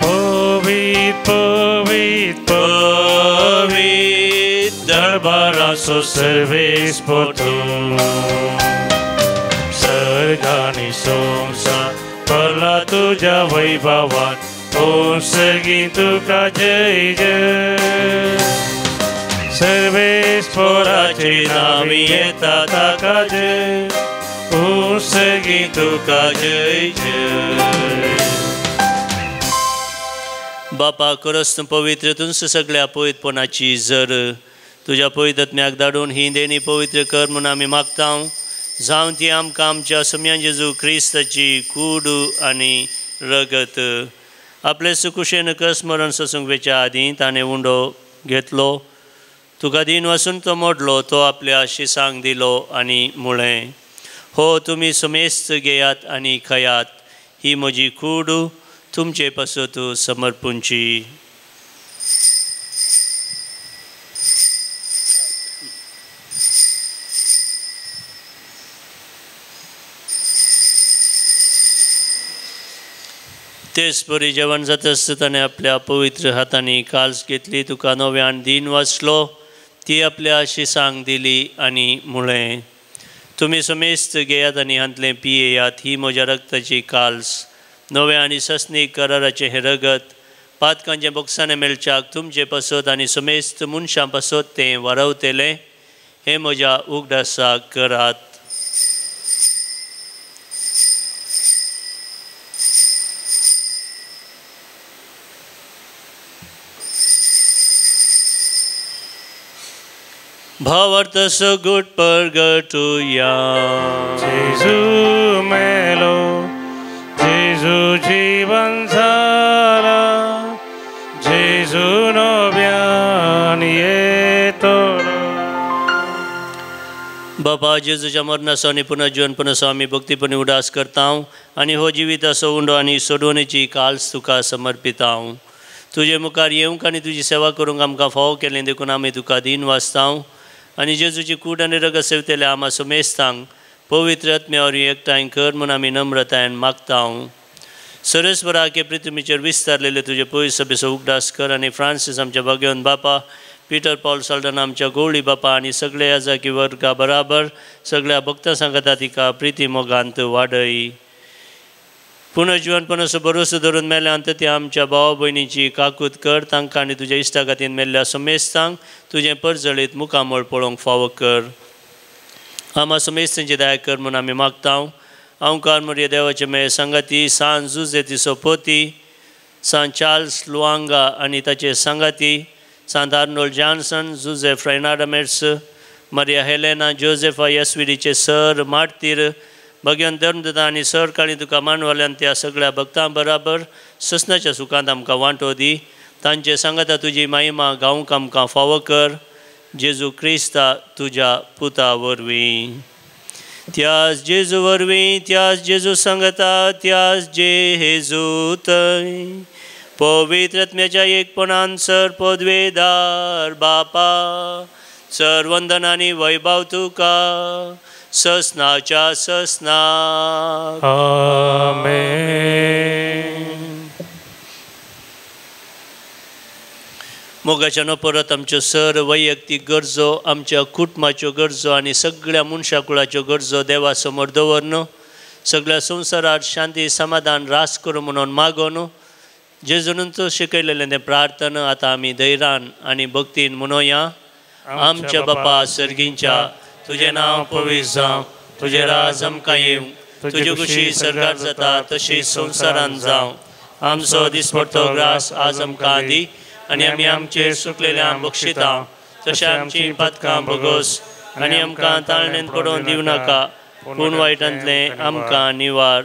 पवित्र पवित्र पवित्र दरबाराचो सर्वेस्पर तूं सर्गानी संवसार भरला तुज्या वैभवान ओ सर्गी तुका जय जय. सर्वेस्पराचे नांवी येता ताका जय ओ सर्गी तुका जय जय. बापा खरंच तूं पवित्र तुमचं सगळ्या पवित्रपणाची जर तुज्या पवित्रत्म्याक धाडून ही देणी पवित्र कर म्हूण आमी मागता. जावं ती आमकां आमच्या सम्यान जेजू क्रिस्ताची कूड आनी रगत. आपले सुकुशेन कस मरण सोसूंक वेच्या आदीं ताणें उंडो घेतलो तुका दीन वसून तो मोडलो तो आपल्या शिसांक दिलो आनी म्हळें हो तुमी समेस्त घेयात आनी खयात ही म्हजी कूड तुमचे पासत समर्पूंची. तेच परी जेवण जाता आसतना ताणें आपल्या पवित्र हातांनी काल्स घेतली तुका नव्यान दीन वाचलो ती आपल्या शिसांक दिली आनी म्हळें तुमी समेस्त घेयात आनी हांतलें पियेयात ही म्हज्या रक्ताची काल्स नव्या आनी सस्नीक कराराचें हें रगत पातकांचें बोगसाणें मेळच्याक तुमचे पासत आनी समेस्त मनशां पासत तें वारवतलें हें म्हज्या उगडासाक करात. भावार्थ सगुट परगटुया. जेजू मेलो जेजू जीवन झाला जेजू नव्यान येतलो. बाबा जेजूच्या मरणाचो आनी पुनर्जीवनपणाचो आमी भक्तीपणी उडास करता आनी हो जिविताचो उंडो आनी सोडवणेची काल्स तुका समर्पिता. तुजे मुखार येवंक आनी तुजी सेवा करूंक आमकां फावो केलें देखून आमी तुका दीन वाचता आनी जेजूची कूड आनी रगत सेवतल्या आमा समेस्तांक पवित्र आत्म्या वरवीं एकठांय कर म्हूण आमी नम्रतायेन मागता. सरस्वराके पृथ्वीचेर विस्तारलेले तुजे पयस सभेचो उगडास कर आनी फ्रांसीस आमच्या भाग्यवंत बापा पिटर पॉल साल्डन आमच्या गोवळी बापा आनी सगळ्या याजाकी वर्गा बराबर सगळ्या भक्तां सांगता तिका प्रिती मोगांत वाडय. पुनर्जीवनपणाचो भरोसो धरून मेल्या अंत ती आमच्या भाव भयणीची काकूत कर तांकां आनी तुज्या इश्टागातीन मेल्ल्या समेस्तांक तुजें परजळीत मुखामळ पळोवंक फावो कर. आमा समेस्तांची दया कर म्हूण आमी मागता. अंकार मरिया देवाचे मेळ सांगाती सान जुजे तिचो पोती सान चार्ल्स लुआंगा आनी ताचे सांगाती सांत Arnold Janssen Jose Freinademetz Maria Helena Josepha एसविडीचे सर मार्तीर भगवान धर्मदता आनी सर काळी तुका मानवल्यान त्या सगळ्या भक्तां बराबर ससनाच्या सुखांत आमकां वांटो दी. तांचे सांगाता तुजी महिमा गावंक आमकां फावो कर जेजू क्रिस्ता तुज्या पुता वरवीं. त्यास जेजू वरवीं, त्यास जेजू सांगता, त्यास जेजू थंय पवित्र आत्म्याच्या एकपणान सर पदवेदार बापा सर वंदन आनी वैभव तुका ससनाच्या ससनाक. आमेन. मोगाच्यानो परत आमच्यो सर वैयक्तीक गरजो, आमच्या कुटुंबाच्यो गरजो आनी सगळ्या मनशाकुळाच्यो गरजो देवा समोर दवरन सगळ्या संवसारात शांती समाधान रास करूं म्हणून मागोन जेजून तो शिकयलेलें तें प्रार्थना आतां आमी धैर्यान आनी भक्तीन म्हणोया. आमच्या बापा सर्गींच्या, तुजें नांव पवित्र जावं, तुजें राज आमकां येवं, तुजी खुशी सरकार जाता तशी संवसारान जावं. आमचो दिसपडतो ग्रास आज आमकां दी आनी आमी आमचे सुकलेल्या बक्षिता तशें आमची पातकां भोगोस आनी आमकां ताळणेन पडोवन दिवं नाका, पूण वायटांतलें आमकां निवार.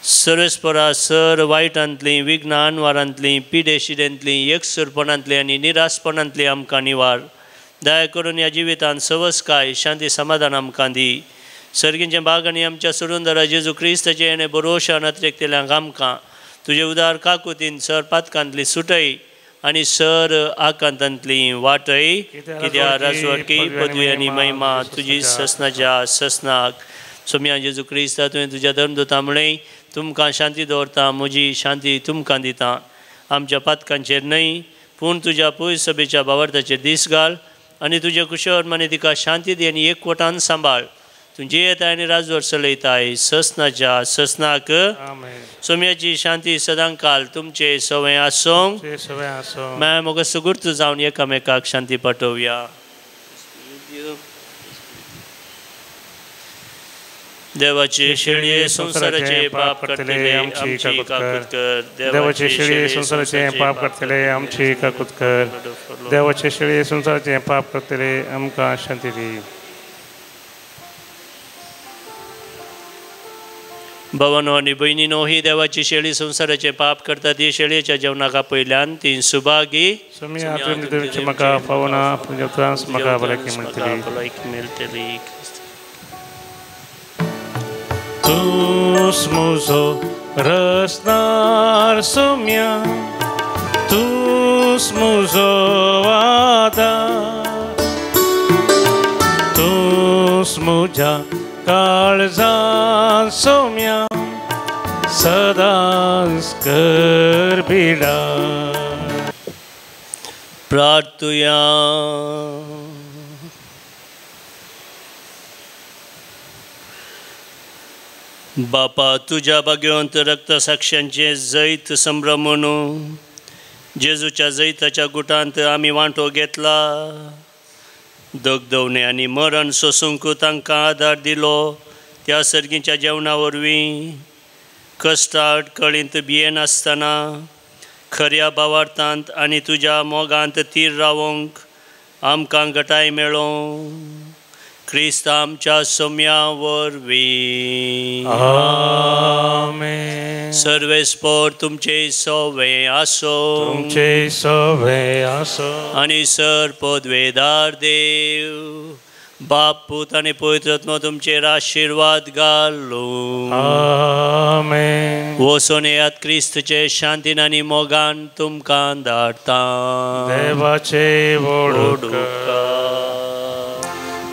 सर्वेस्परा सर वायटांतलीं, विघ्नां अनवारांतलीं, पिडेशिडेंतलीं, एकसुरपणांतलीं आनी निरासपणांतलीं आमकां निवार. दया करून ह्या जिवितांत सवसकाय शांती समाधान आमकां दी. सर्गींचें भाग आनी आमच्या सुरुंदरा जेजू क्रिस्ताचें येणें बरोशान अतिरेकतेल्यांक आमकां तुजे उदार काकुतीन सर पातकांतली सुटय आनी सर आकांतांतली वाटय. कित्याक राजवटकी पदवी आनी महिमा तुजी ससनाच्या ससनाक. सोम्या जेजू क्रिस्ता, तुवें तुज्या धर्मदूता म्हळें, तुमकां शांती दवरता, म्हजी शांती तुमकां दिता. आमच्या पातकांचेर न्हय पूण तुज्या पयस सभेच्या भावार्थाचेर दीस घाल आनी तुज्या कुशवर माने तिका शांती दी आनी एकवटान सांबाळ. तूं जियेताय आनी राजवट चलयताय ससनाच्या ससनाक. सोम्याची शांती सदांकाल तुमचे सवय आसूंक. मागीर म्हाका सुगूर्त जावन एकामेकाक शांती पाठोवया. देवाचे शेळये संवसाराचे पाप करतले आमची काकूत कर. देवाचे शेळये संवसाराचे पाप करतले आमची काकूत कर. देवाचे शेळये संवसाराचे पाप करतले आमकां शांती दी. भावानो आनी भयणीनो, ही देवाची शेळी संवसाराचे पाप करता ती शेळयेच्या जेवणाक आपयल्यान ती सुभागी. म्हाका फावना म्हाका भलायकी मेळटली. तूस मुजो रसनार सोम्या, तूस मुजो आदार, तूस मुज्या काळजान सोम्या सदांच कर बिडा. प्रार्थुया. बापा, तुज्या भाग्यवंत रक्तसाक्षांचें जैत संभ्रमून जेजूच्या जैताच्या गुटांत आमी वांटो घेतला. दगदवणे आनी मरण सोसूंक तांकां आदार दिलो त्या सर्गीच्या जेवणा वरवीं कश्टाट कळींत भियेनासतना खऱ्या भावार्थांत आनी तुज्या मोगांत थीर रावंक आमकां घटाय मेळों. क्रिस्त आमच्या सोम्या वरवीं. आमेन. सर्वेस्पोर तुमचे सवे आसो, तुमचे सवे आसो. आनी सर पदवेदार देव बाप पूत आनी पवित्र आत्मो तुमचेर आशिर्वाद घालूं. आमेन. वचून येयात क्रिस्तचे शांतीन आनी मोगान तुमकां धाडटा. देवाचे व्हड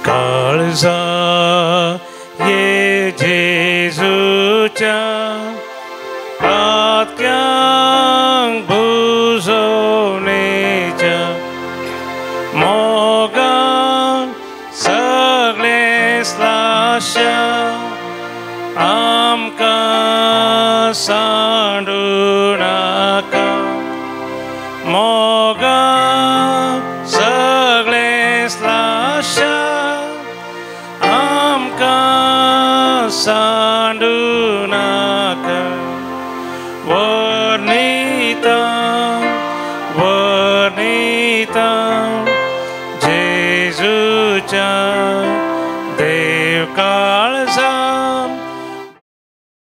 काळजा ये जेजूच्या पातक्यांक भुजवणेच्या मोगान सगळें स्लाश्या आमकां सांडू नाका. मोगान